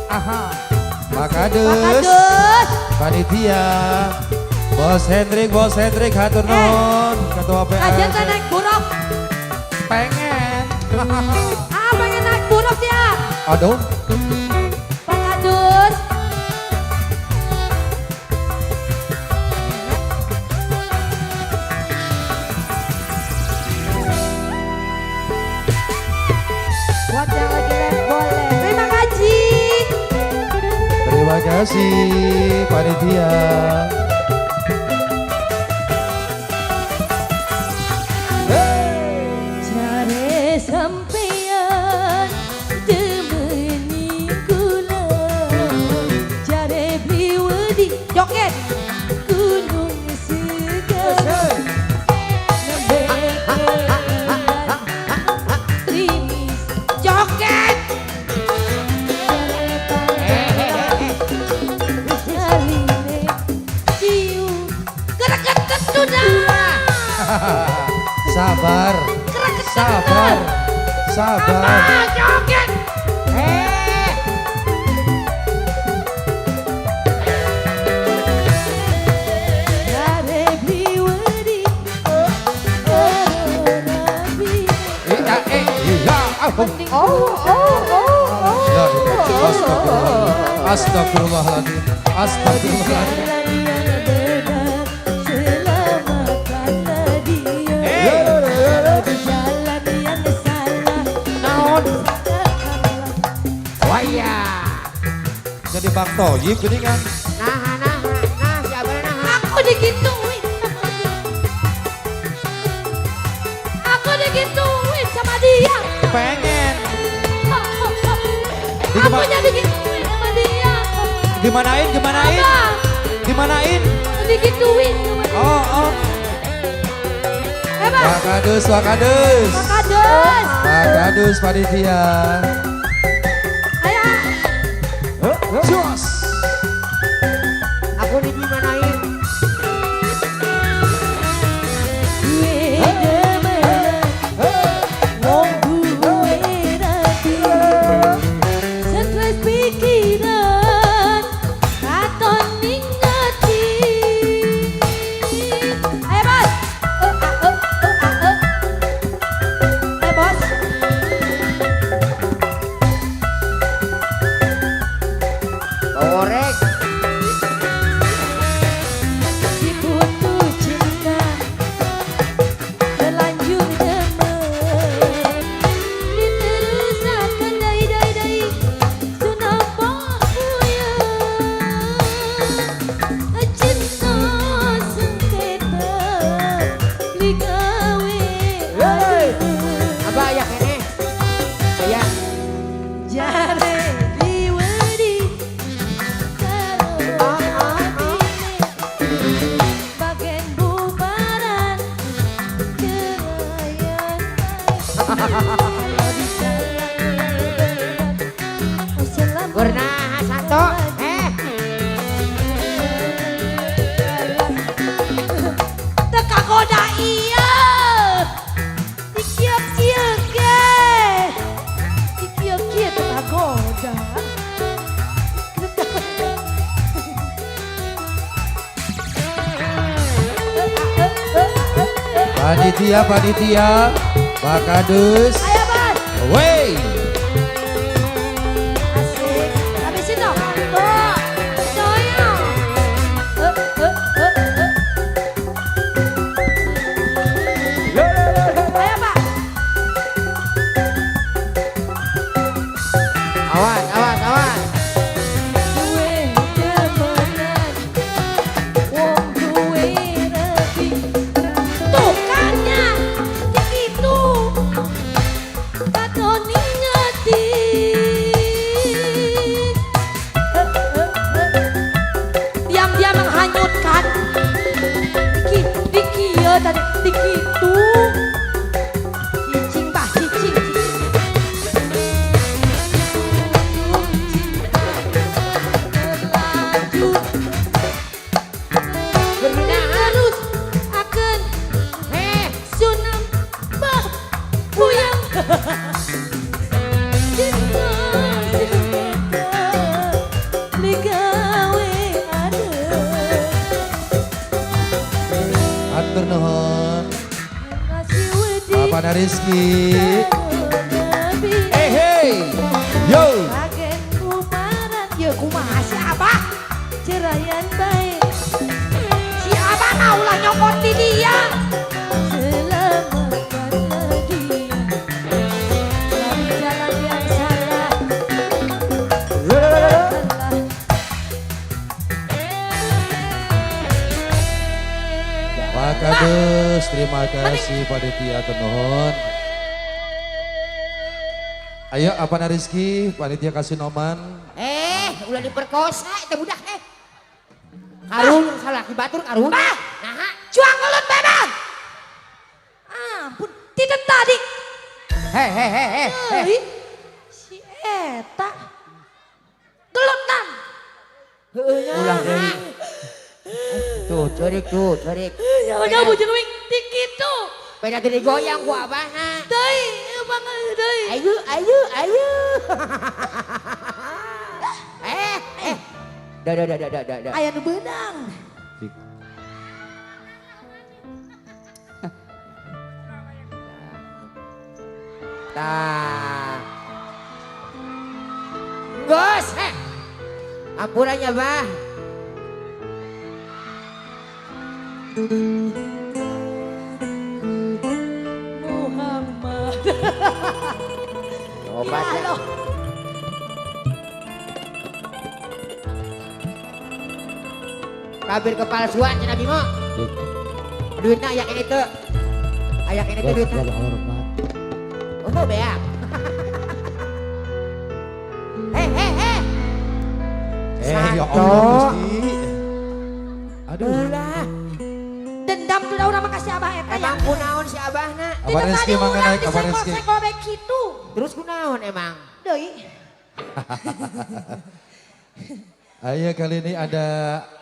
Aha. Pak Pak Kadus. Kadus. Panitia. Bos Hendrik, Bos Hendrik, hatur nuhun. Ketua PA. Kajian teh naik buruk. Pengen. Ah, pengen naik buruk dia. Aduh. Pak Kadus. Buat yang lagi live boleh. Terima kasih. Terima kasih panitia. Jare sampeyan demeni kula, jare beli wedi joget gunung segar nembe trimis joget jare ciu kereketet sudah. Sabar. Sabar. Sabar. Ah, joget. Eh. Jare beli wedi karo rabi. Iya, iya. Ah, oh. Oh, oh, oh, oh. Ya, astagfirullah. Astagfirullahaladzim. Astagfirullahaladzim. Jalan yang benar, selamatkanlah dia. Kalau di jalan yang salah, Naon? sadarkanlah. Waya. Jadi Bang Toyib gini kan. Nah, nah, nah, siapa nah? Aku digituin sama dia. Aku digituin sama dia. Pengen. Akunya digituin sama dia. Gimanain, gimanain? Apa? Gimanain? Digituin sama dia. Oh, oh. Hebat. Pak Kadus, Pak Kadus. Pak Kadus. Pak Kadus panitia. Ayo. Jos. Aku digimanain? Gue demen, wong duwe rabi. Stres pikiran, katon ning ati. Ayo bos. Eh, ah, eh, eh, ah, eh. Ayo bos. Korek. Si putus cinta terlanjur demen, diterusakan dai dai dai sunapa puyeng, cinta sengketa beli gawe adem. Apa ayah ini? Ayah. Jare diwedi karo atine, bagen bubaran ceraian kalau di jalan yang benar, oh selamat. Pernah satu. Eh. Teka goda iya dikieu-kieu ge, dikieu-kieu teka goda. Panitia, panitia. Pak Kadus. Ayo bos. Wey. Asik. Habisin dong. Oh, percaya. Eh, eh, eh, eh. Ayo Pak. Awas, awas, awas. Duwe demenan, wong duwe rabi. Tuh kan ya, gitu. Katon ning Apa Rizky? Nabi. Hey hey. Yo. Kagen kumaran ya kumaha si Abah cerayan baik. Si Abah mah ulah nyokot di dia. Selamatkanlah dia dari jalan yang salah. Allah. Pak Kades, terima kasih panitia nuhun. Ayo apa Rizky, panitia kasih noman. Ulah diperkosa eta budak eh. Karun salah ki batur karun. Bah! Naha. Cuang ngelut bebas. Ampun, tidak tadi. Hei hei hei hei. Euy, si eta gelutan. Heueuh nya. Ulah deui. Tuh, cerik tuh, cerik. Ya nyabu jeung wing di kitu. Beda gede goyang ku abahna. Deui, bang deui. Ayo ayo ayo. Eh. Dah dah dah dah dah dah. Aya nu beunang. Tah. Gos, eh. Ampurannya, Bah. Muhammad. Obat Ya ya. Allah. Kabir kepalsuan cenah Bimo. Duitna aya kene teu. Aya kene teu duitna. hormat. Oh, beak. Hei hei hei. Ya Santo. Allah Gusti. Aduh. Ulah. Dendam tuh urang mah kasih Abah eta ya. Emang kunaon si Abahna? Apa Tidak Rizky tadi mangga urang naik, apa Rizky? disekol-sekol bae kitu. Terus kunaon emang? Deui. Ayo kali ini ada